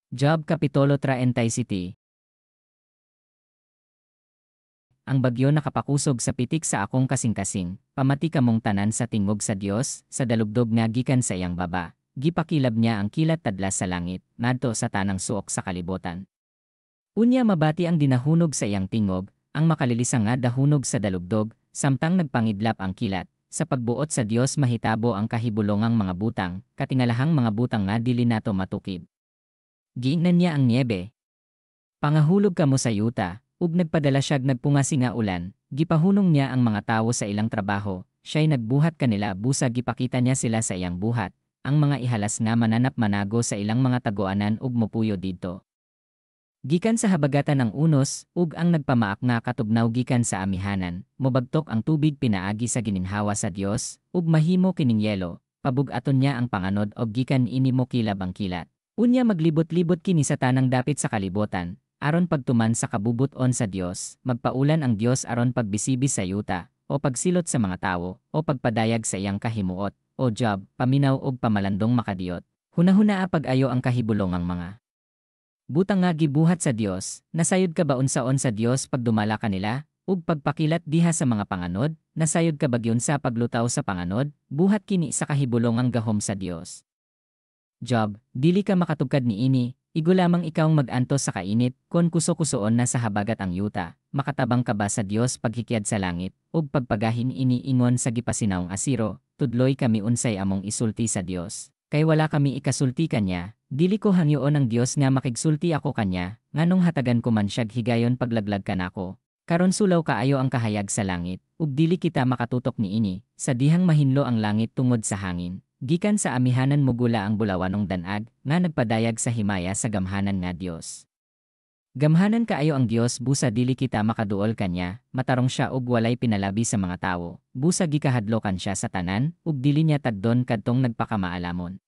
Job Kapitulo 37. Ang bagyo nakapakusog sa pitik sa akong kasing-kasing. Pamati kamong tanan sa tingog sa Dios sa dalugdog nga gikan sa iyang baba. Gipakilab niya ang kilat tadlas sa langit, ngadto sa tanang suok sa kalibutan. Unya mabati ang dinahunog sa iyang tingog, ang makalilisang nga dahunog sa dalugdog, samtang nagpangidlap ang kilat. Sa pagbuot sa Dios mahitabo ang kahibulongang mga butang, katingalahang mga butang nga dili nato matukib. Giingnan niya ang niebe, "Pangahulog kamo sa yuta," ug nagpadala siyag nagpungasi nga ulan. Gipahunong niya ang mga tawo sa ilang trabaho, siya'y nagbuhat kanila busa gipakita niya sila sa iyang buhat. Ang mga ihalas nga mananap manago sa ilang mga taguanan ug mopuyo didto. Gikan sa habagatan ang unos, ug ang nagpamaak nga katugnaw gikan sa amihanan. Mobagtok ang tubig pinaagi sa gininhawa sa Dios, ug mahimo kining yelo. Pabug-aton niya ang panganod og gikan ini mokilab ang kilat. Unya maglibot-libot kini sa tanang dapit sa kalibutan, aron pagtuman sa kabubut-on sa Dios. Magpaulan ang Dios aron pagbisibis sa yuta, o pagsilot sa mga tawo, o pagpadayag sa iyang kahimuot. O Job, paminaw og pamalandong makadiyot. Hunahunaa pag-ayo ang kahibulongang mga butang nga gibuhat sa Dios. Nasayod ka ba unsaon sa Dios pagdumala kanila, ug pagpakilat diha sa mga panganod? Nasayod ka ba giunsa paglutaw sa panganod? Buhat kini sa kahibulongang gahom sa Dios. Job, dili ka makatugkad niini, igo lamang ikawng mag-antos sa kainit, kon kuso-kusoon na sa habagat ang yuta. Makatabang ka ba sa Dios paghikyad sa langit, ug pagpagahin ini ingon sa gipasinawng asiro? Tudloi kami unsay among isulti sa Dios, kay wala kami ikasulti kanya. Dili ko hangyoon ang Dios nga makigsulti ako kanya, nganong hatagan ko man siyag higayon paglaglag kanako? Karon sulaw kaayo ang kahayag sa langit, ug dili kita makatutok niini, sa dihang mahinlo ang langit tungod sa hangin. Gikan sa amihanan mugula ang bulawanong danag, nga nagpadayag sa himaya sa gamhanan nga Dios. Gamhanan kaayo ang Dios busa dili kita makaduol kanya, matarong siya ug walay pinalabi sa mga tawo, busa gikahadlokan siya sa tanan, ug dili niya tagdon kadtong nagpakamaalamon.